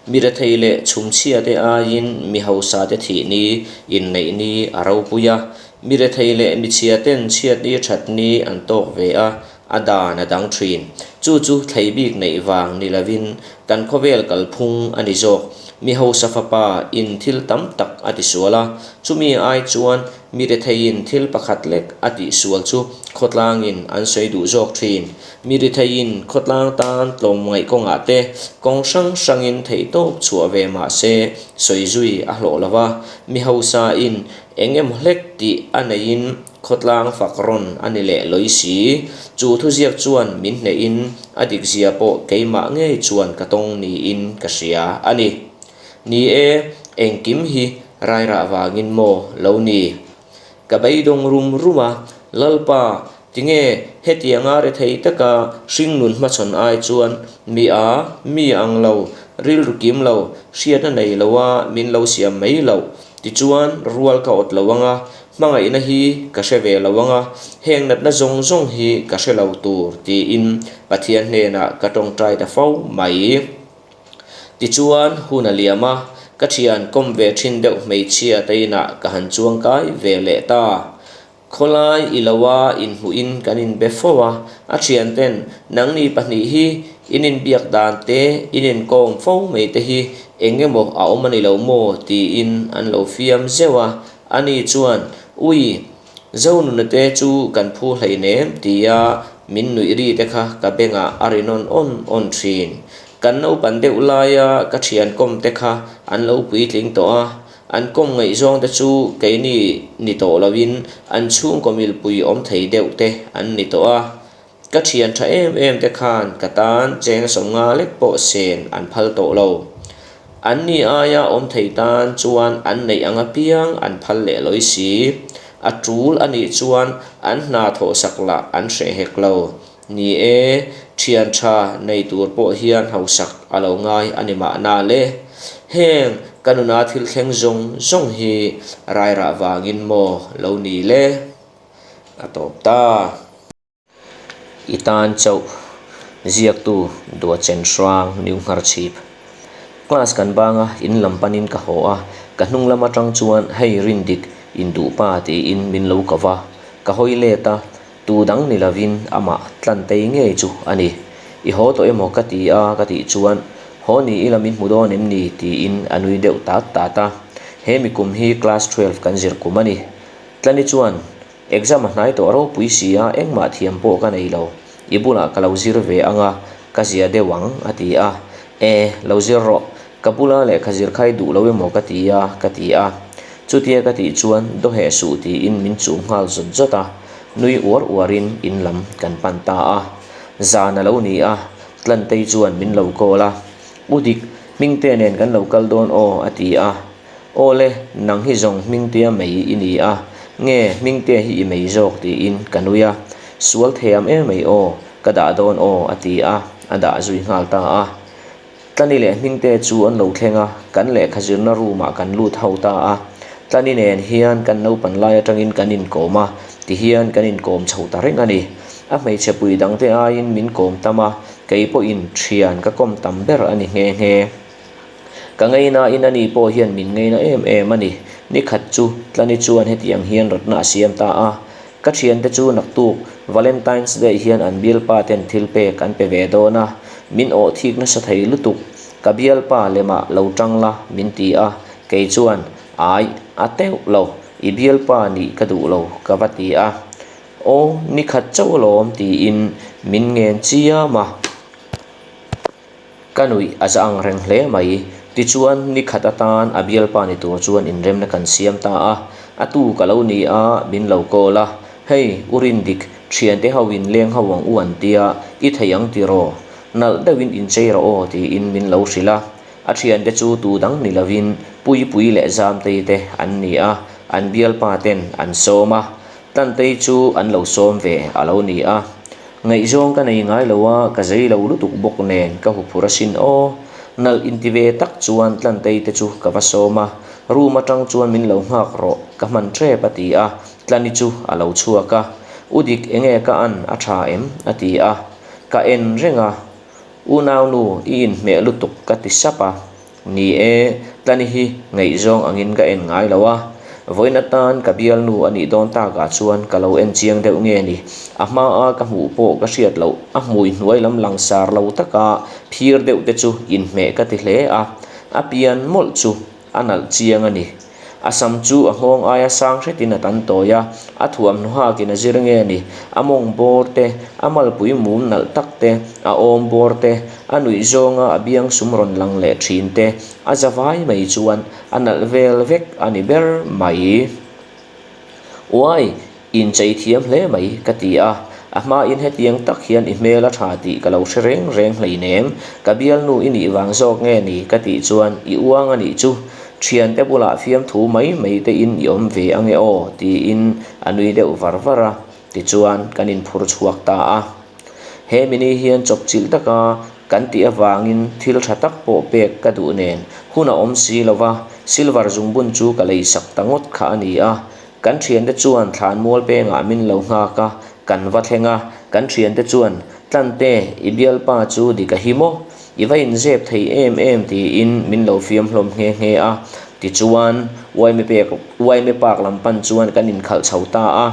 mi rethei leh chhumchhiate aiin mi hausate thihni, inneihni a ropui a. Mi rethei leh michhiaten chhiatni thatni an tawk ve a, a dan a dang thin. Chu chu thlei bik neih vang ni lovin kan khawvel kalphung a ni zawk. Mi hausa fapa in thil tam tak a tisual a, chumi ai chuan mi retheiin thil pakhat lek a tihsual chu khawtlangin an sawi duh zawk thin. Mi ritheiin khawtlang tan tlawmngaih kawngah te kawng hrang hrangin theihtawp chhuah ve mah se sawi zui a hlawh lo va, mi hausain eng emaw hlek tih a neihin khawtlang fak rawn a ni leh lawi si. Chu thuziak chuan min hnehin a dikzia pawh keimah ngei chuan ka tawng niin ka hria a ni. Ni e, engkim hi rairah vangin maw lo ni? Ka beidawng rum rum a, Lalpa, tinge hetianga rethei taka hringnun hmachhawn ai chuan mi a, mi ang lo, rilru kim lo, hriatna nei loa min lo siam mai loh? Tichuan, rual ka awt lo ang a, hmangaihna hi ka hre ve lo ang a, heng natna zawng zawng hi ka hre lo tur, tiin Pathian hnenah ka tawngtai ta fo mai. Tichuan, hun a liam a, ka thian kawm ve thin deuh hmeichhia te inah ka han chuang kai ve leh ta. Khawlai i lo a inhmuhin kan inbe fo a, a thianten nangni pahnih hi in inbiak dan te, in inkawm fo mai te hi eng emaw a awm a ni lo maw tiin an lo fiam zeuh a, ani chuan, Ui, Zonuna te chu kan phu hleinem tia min nuih ri te kha ka bengah a ri nawn awn awn thin. Kan naupan deuh laia ka thian kawm te kha an lo puitling tawh a, an kawm ngaihzawng te chu keini ni tawh loin an chhungkaw milpui awm thei deuh te an ni tawh a. Ka thian tha em em te khan ka tan cheng sawmnga lek pawh sen an phal tawh lo. An ni aia awm thei tan chuan an neih ang apiang an phal leh lawi si. A tul a nih chuan an hna thawhsak lah an hreh hek lo. Ni e, thian tha nei tur pawh hian hausak a lo ngai a ni mahna le. Heng ka nuna thil thleng zawng zawng hi rairah vangin maw lo ni le? A tawp ta. I tan chauh ziaktu Duachen Hrang New Ngharchhip. Class kan bang a, in lam panin ka haw a, ka hnung lam atang chuan hei Rindik induh pa tiin min lo ko va, ka hawi let a, tu dang ni lovin amah Tlantei ngei chu a ni. I haw tawh emaw ka ti a ka tih chuan haw ni ila min hmu dawn em ni tiin a nui deuh tat tat a, he mi kum hi class twelve kan zir kum a ni. Tlani chuan Exam a hnai tawh ropui si a, engmah thiam pawh ka nei lo. I bulah ka lo zir ve ang a, ka zia deuh ang, a ti a. E, lo zir rawh. Ka bula lehkha zir kha i duh lo emaw ka ti a, ka ti a. Chutia ka tih chuan dawheh suh tiin min chum nghal zawt zawt a. Nui uar uarin in lam kan pan ta a. Zan a lo ni a, Tlantei chuan min lo call a. U Dik, Hmingtea nen kan lo kal dawn aw, a ti a. Aw le, nang hi zawng Hmingtea mei i ni a, nge Hmingtea hi i mei zawk tiin ka nui a, sual thiam em mai aw. Ka dah dawn aw a ti a, a dah zui nghal ta a. Tlani leh Hmingte chu an lo thleng a, kan lehkha zirna room ah kan lut ho ta a. Tlani nen hian kan naupan lai atangin kan inkawm a, tihian kan inkawm chho ta reng a ni. A hmeichhe pui dangte aiin min kawm tam a, kei pawhin thian ka kawm tam ber a ni nghe nghe. Ka ngeinain ani pawh hian min ngeina em em a ni. Nikhat chu Tlani chuan hetiang hian rawtna a siam ta a, Ka thiante chu naktuk Valentine's Day hian an bialpa ten thil pek an pe ve dawn a, min awh thik nasa thei lutuk. Ka bialpa lemah lo tang la min ti a, kei chuan Ai, a teuh lo, i bialpa nih ka duh lo ka va ti a. Aw, nikhat chauh alawm tiin min ngen chiam a. Ka nuih a za ang reng hle mai. Tichuan, ni khat atan a bialpa ni tur chuan inremna kan siam ta a. A tu ka lo ni a, min lo call a. Hei, u Rindik, thiante ho in leng ho ang u an tia, i thei ang tiraw? Nalh deuhin inchei rawh aw tiin min lo hrilh a. A thiante chu tu dang ni lovin Puipui leh Zamtei te an ni a, an bialpa ten an sawm a. Tlantei chu an lo sawm ve a lo ni a. Ngaihzawng ka nei ngai lo a, ka zei lo lutuk bawk nen ka huphur asin aw. Nalh inti ve tak chuan Tlantei te chu ka va sawm a, room atang chuan min lo nghak rawh, ka hman tep a ti a, Tlani chu a lo chhuak a. U Dik enge ka an a tha em? a ti a, ka en reng a, Unaunu i inhmeh lutuk ka ti sap a. Ni e, Tlani hi ngaihzawng angin ka en ngai lo a, vawiin atan ka bialnu a nih dawn takah chuan ka lo en chiang deuh nge ni. A hmaa ka hmuh pawh ka hriat loh, a hmui hnuai lam langsar lo taka phir deuh te chu inhmeh ka ti hle a, a pian mawlh chu a nalh chiang a ni. A sam chu a nghawng aia sang hretin a tan tawi a, a thuamhnaw hakin a zir nge ni? A mawng bawr te, a malpui mum nalh tak te, a awm bawr te, a nuih zawnga a biang sum rawn lang leh thin te, a za vai mai chuan a nalh vel vek a ni ber mai. Uai! Inchei thiam hle mai ka ti a, a hmain hetiang tak hian i hmel a tha tih ka lo hre reng reng hleinem, ka bialnu i nih vang zawk nge ni ka tih chuan i uang a nih chu, thiante bulah fiamthu mai mai te in i awm ve ange aw tiin a nui deuh var var a, tichuan kan inphur chhuak ta a. He mini hian chawpchilh taka kan tih avangin thil tha tak pawh pek ka duh nen hun a awm si lova, silver zungbun chu ka leisak ta ngawt kha a ni a, Kan thiante chuan thlanmual pengah min lo nghak a, kan va thleng a, kan thiante chuan, Tlante, i bialpa chu dik a hi maw? I va inzep thei em em tiin min lo fiam hlawm nghe nghe a. Tichuan, Uaime pek, Uaime Park lam pan chuan kan inkhalh chho ta a.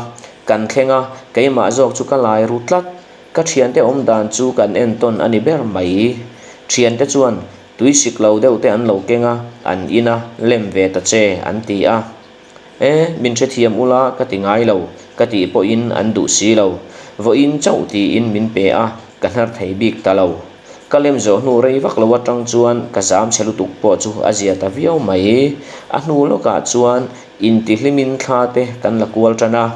Kan thleng a, keimah zawk chu ka lai ru tlat. Ka thiante awm dan chu kan entawn a ni ber mai. Thiante chuan tuisik lo deuh te an lo keng a, an in a, lem ve ta che an ti a. E, min hrethiam ula ka ti ngai lo, ka tih pawhin an duh si lo. Vawiin chauh tiin min pe a, ka hnar thei bik ta lo. Ka lem zawh hnu rei vak lo atang chuan ka zam chhe lutuk pawh chu a zia ta viau mai. A hnu lawkah chuan intihlimin thla te kan la kual tan a.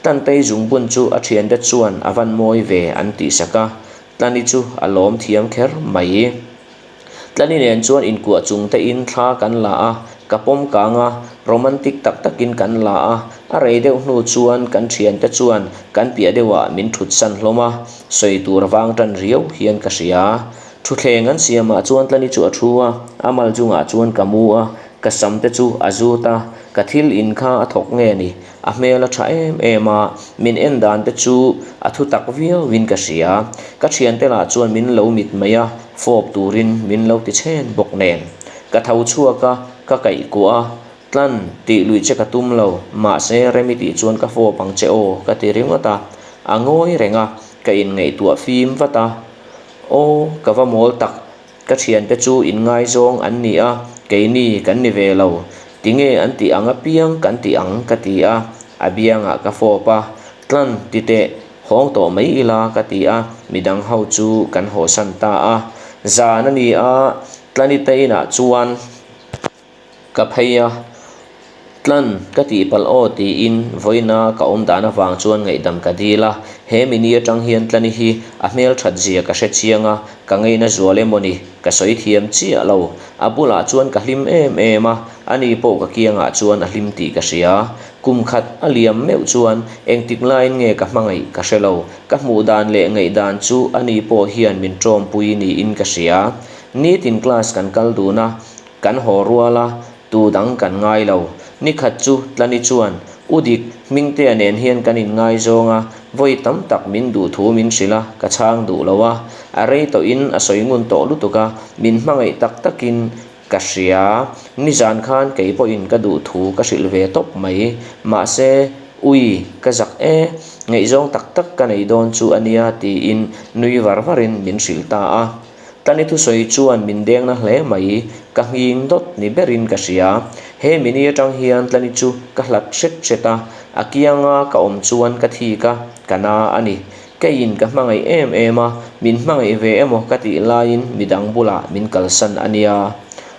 Tantei zungbun chu a thiante chuan a van mawi ve an tihsak a, Tlani chu a lawm thiam kher mai. Tlani nen chuan inkuah chung te in thla kan la a, ka pawm kang a, romantic tak takin kan la a, a rei deuh hnu chuan kan thiante chuan kan piah deuhah min thut san hlawm a, sawi tur vang tan riau hian ka hria. Thuthleng an siamah chuan Tlani chu a thu a, a mal chungah chuan ka mu a, ka sam te chu a zut a, ka thil in kha a thawk nge ni? A hmel a tha em em a, min en dan te chu a thu tak viau in ka hria. Ka thiante lah chuan min lo mit mai a, fawp turin min lo ti chhen bawk nen. Ka tho chhuak a, ka kaih kuah a, Tlan, tih luih che ka tum lo, mahse Remi tih chuan ka fawp ang che aw ka ti ringawt a. A ngawi reng a, ka inngaihtuah fim vat a. Aw, ka va mawl tak. Ka thiante chu inngaizawng an ni a, keini kan ni ve lo. Tinge an tih ang apiang kan tih ang ka ti a, a biangah ka fawp a, Tlan ti teh, hawng tawh mai ila ka ti a, midang ho chu kan hawsan ta a. Zan a ni a, Tlani te inah chuan ka phei a. Tlan, ka tihpalh aw tiin vawiina ka awm dan avang chuan ngaihdam ka dil a, he mini atang hian Tlani hi a hmelthat zia ka hre chiang a, ka ngeina zual emaw ni, ka sawi thiam chiah lo. A bulah chuan ka hlim em em a, ani pawh ka kiangah chuan a hlim tih ka hria. Kum khat a liam meuh chuan engtik laiin nge ka hmangaih ka hre lo, ka hmuh dan leh ngaihdan chu ani pawh hian min tawmpui niin ka hria. Nitin class kan kal dun a, kan haw rual a, Tu dang kan ngai lo. Ni khat chu Tlani chuan, U Dik, Hmingtea nen hian kan inngaizawng a, vawi tam tak min duh thu min hrilh a, ka chhang duh lo a. A rei tawhin a sawi ngun tawh lutuk a, min hmangaih tak takin ka hria. Nizan khan kei pawhin ka duh thu ka hrilh ve tawp mai. Mahse, ui, ka zak e, ngaihzawng tak tak ka nei dawn chu a nia tiin nui var varin min hrilh ta a. Tlani thusawi chuan min dengna hle mai, ka nghing dawt ni berin ka hria. He mini atang hian Tlani chu ka hlat hret hret a, a kianga ka awm chuan ka thik a, ka na a ni. Keiin ka hmangaih em em a, min hmangaih ve emaw ka tih laiin midang bulah min kalsan a nia.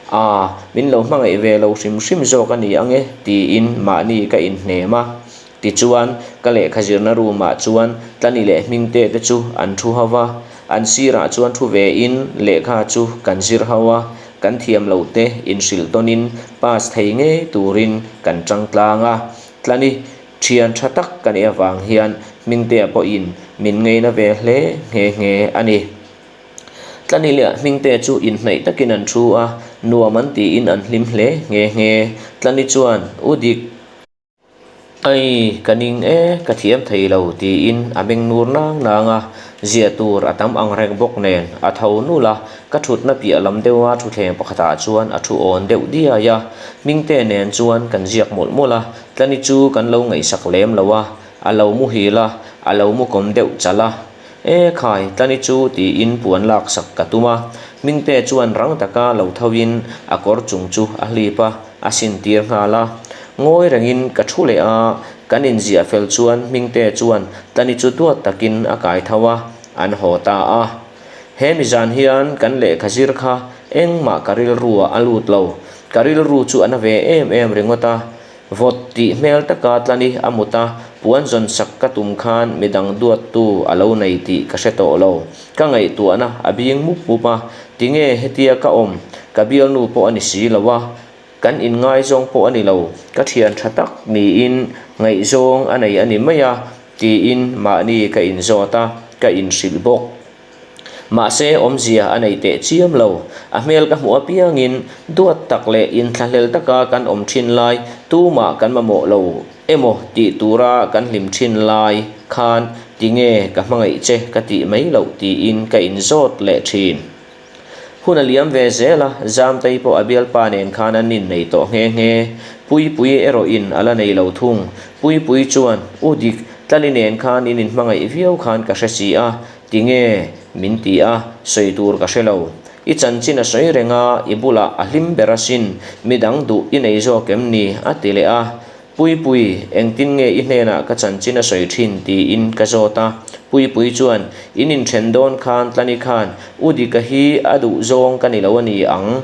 Aa, min lo hmangaih ve lo hrim hrim zawk a ni ange tiin mahni ka inhnem a. Tichuan, ka lehkha zirna room ah chuan Tlani leh Hmingte te chu an thu ho va, an sirah chuan thu ve in lehkha chu kan zir ho a, kan thiam loh te inhrilh tawn in pass thei ngei turin kan tang tlang a. Tlani thian tha tak ka nih avang hian Hmingtea pawhin min ngeina ve hle nghe nghe a ni. Tlani leh Hmingte chu inhnaih takin an thu a, nuam an tiin an hlim hle nghe nghe. Tlani chuan, U Dik, Ai, ka ning e, ka thiam thei lo, tiin a meng nur nang nang a, ziah tur a tam ang reng bawk nen a tho nul a, ka thutna piah lam deuha thuthleng pakhatah chuan a thu awn deuh diai a, Hmingte nen chuan kan ziak mawlh mawlh a, Tlani chu kan lo ngaihsak lem lo a, a lo muhil a, a lo mu kawm deuh chalh a. E khai, Tlani chu tiin puan laksak ka tum a, Hmingte chuan rang taka lo thoin a kawr chung chu a hlip a, a sintir nghal a. Ngawi rengin ka thu leh a, kan inziah fel chuan Hmingte chuan Tlani chu duat takin a kai tho a, an haw ta a. He mizan hian kan lehkha zir kha engmah ka rilruah a lut lo, ka rilru chu a na ve em em ringawt a, Vawt tih hmel taka Tlani a mut a, puan zawn sak ka tum khan midang duattu a lo nei tih ka hre tawh lo. Ka ngaihtuahna a bing mup mup a, tinge hetia ka awm, ka bialnu pawh a ni si lo a, kan inngaizawng pawh a ni lo, ka thian tha tak niin ngaihzawng a nei a ni mai a, tiin mahni ka inzawt a, ka inhrilh bawk. Mahse, awmzia a nei teh chiam lo. A hmel ka hmuh apiangin duat tak leh inthlahlel taka kan awm thin lai tumah kan mamawh lo emaw tih tura kan hlim thin lai khan tinge ka hmangaih che ka tih mai loh tiin ka inzawt leh thin. Hun a liam ve zel a, Zamtei pawh a bialpa nen khan an innei tawh nghe nghe. Puipuii erawhin a la nei lo thung. Puipuii chuan, U Dik, Tlani nen khan in inhmangaih viau khan ka hre si a, tinge? min ti a, sawi tur ka hre lo. I chanchin a sawi reng a, i bulah a hlim ber asin, midang duh i nei zawk em ni? a ti leh a. Puipui, engtin nge i hnenah ka chanchin a sawi thin? tiin ka zawt a. Puipui chuan, In inthen dawn khan Tlani khan, U Dika hi a duh zawng ka ni lo a ni ang.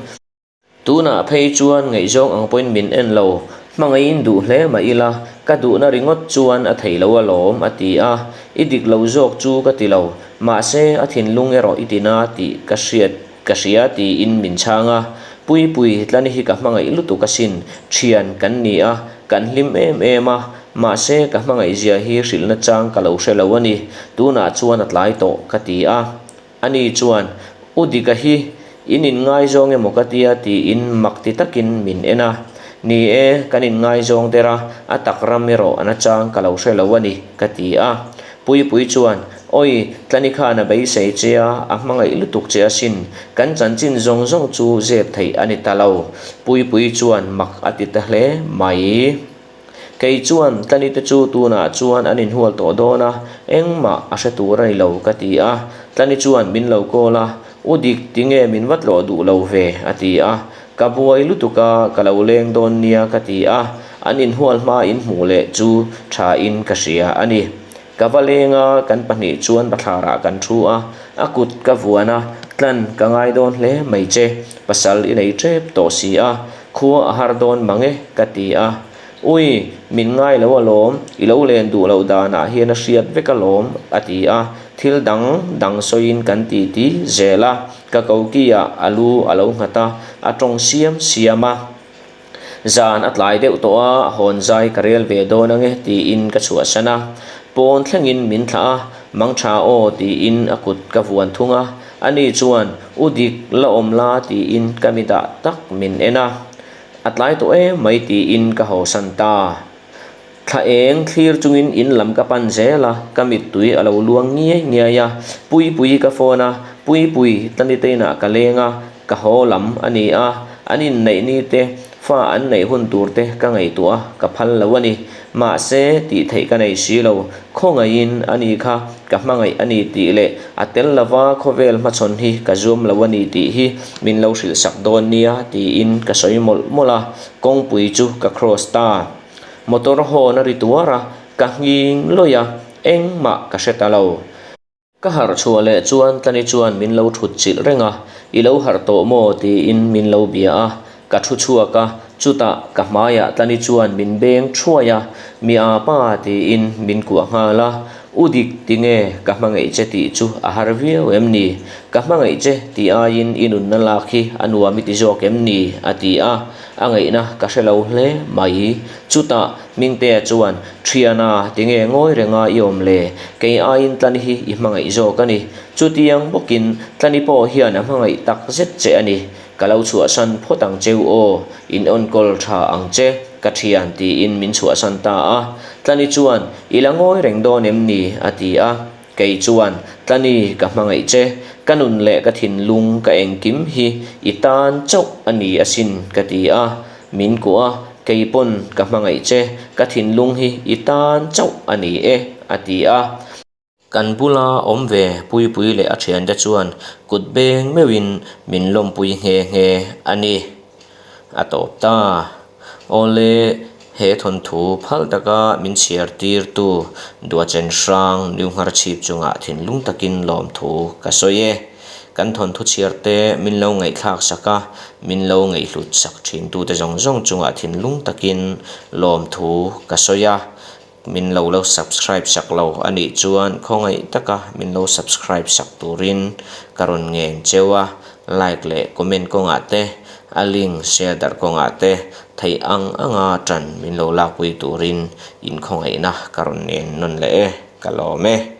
Tunah phei chuan ngaihzawng ang pawhin min en lo, hmangaihin duh hle mah ila, ka duhna ringawt chuan a thei lo alawm, a ti a. I dik lo zawk chu ka ti lo, mahse a thinlung erawh i tina tih ka hriat ka hria tiin min chhang a. Puipui, Tlani hi ka hmangaih lutuk asin, thian kan ni a, kan hlim em em a, mahse ka hmangaih zia hi hrilhna chang ka lo hre lo a ni, tunah chuan a tlai tawh, ka ti a. Ani chuan, U Dika hi in inngaizawng emaw ka tia tiin mak ti takin min en a. Ni e, kan inngaizawng der a, a tak ram erawh a nachang ka lo hre lo a ni, ka ti a. Puipui chuan, Awi, Tlani khan a beisei che a, a hmangaih lutuk che asin, kan chanchin zawng zawng chu zep theih a ni ta lo. Puipui chuan mak a ti ta hle mai. Kei chuan Tlani te chu tunah chuan an inhual tawh dawn a, engmah a hre tur a ni lo ka ti a. Tlani chuan min lo call a, U Dik, tinge min va tlawh duh lo ve? a ti a. Ka buai lutuk a, ka lo leng dawn nia ka ti a. An inhual hma in hmuh leh chu tha in ka hria a ni. Ka va leng a, kan pahnih chuan bathlarah kan thu a, a kut ka vuan a, Tlan, ka ngai dawn hle mai che, pasal i nei tep tawh si a, khua a har dawn mang e, ka ti a. Ui, min ngai lo alawm, i lo len duh loh danah hian a hriat vek alawm, a ti a. Thil dang dang sawiin kan titi zel a, ka koki-ah a lu a lo nghat a, a tawng siam siam a. Zan a tlai deuh tawh a, hawn zai ka rel ve dawn ange tiin ka chhuahsan a. Pawn thlengin min thlah a, Mangtha aw tiin a kut ka vuan thung a. Ani chuan, U dik, la awm la tiin ka mi dah tak min en a. A tlai tawh em mai tiin ka hawsan ta. Thla eng thlir chungin in lam ka pan zel a, ka mittui a lo luang ngiai ngiai a. Puipui ka phone a, Puipui, Taniteinah ka leng a, ka haw lam a ni a, an inneih ni te, fa an neih hun tur te ka ngaihtuah a, ka phal lo a ni. Mahse, tih theih ka nei si lo, khawngaihin a ni kha ka hmangaih a ni tih leh a tel lova khawvel hmachhawn hi ka zuam lo a ni tih hi min lo hrilhsak dawn nia tiin ka sawi mawlh mawlh a, kawngpui chu ka cross ta. Motor hawn a ri tuar a, ka nghing lawih a, engmah ka hre ta lo. Ka harh chhuah leh chuan Tlani chuan min lo thut chilh reng a, I lo harh tawh maw? tiin min lo bia a, ka thu chhuak a, chutah ka hmaiah Tlani chuan min beng thuai a, Mi a pa tiin min kuah nghal a, U dik tinge ka hmangaih che tih chu a har viau em ni? Ka hmangaih che tih aiin i nunna lak hi a nuam i ti zawk em ni? a ti a. A ngaihna ka hre lo hle mai. Chutah Hmingtea chuan, Thiana, tinge ngawi renga i awm le? Kei aiin Tlani hi i hmangaih zawk a ni. Chutiang bawkin Tlani pawh hian a hmangaih tak zet che a ni. Ka lo chhuahsan phawt ang cheu aw, in enkawl tha ang che, ka thian tiin min chhuahsan ta a. Tlani chuan, I la ngawi reng dawn em ni? a ti a. Kei chuan, Tlani, ka hmangaih che, ka nun leh ka thinlung ka engkim hi i tan chauh a ni asin, ka ti a. Min kuah a, Kei pawn ka hmangaih che, ka thinlung hi i tan chauh a ni e, a ti a. Kan bula awm ve Puipui leh a thiante chuan kut beng meuhin min lawmpui nghe nghe a ni. A tawp ta. Awle, he thawnthu phal taka min chhiar tirtu Duachen Hrang New Ngharchhip chungah thinlung takin lawmthu ka sawi e. Kan thawnthu chhiar te min lo ngaihthlak sak a, min lo ngaihhlut sak thintute zawng zawng chungah thinlung takin lawmthu ka sawi a. Min lo lo subscribe sak lo a nih chuan khawngaih taka min lo subscribe sak turin ka rawn ngen cheu a, like leh comment kawngah te, a link share darh kawngah te theih ang anga tan min lo lakpui turin in khawngaihna ka rawn ngen nawn leh e, ka lawm e.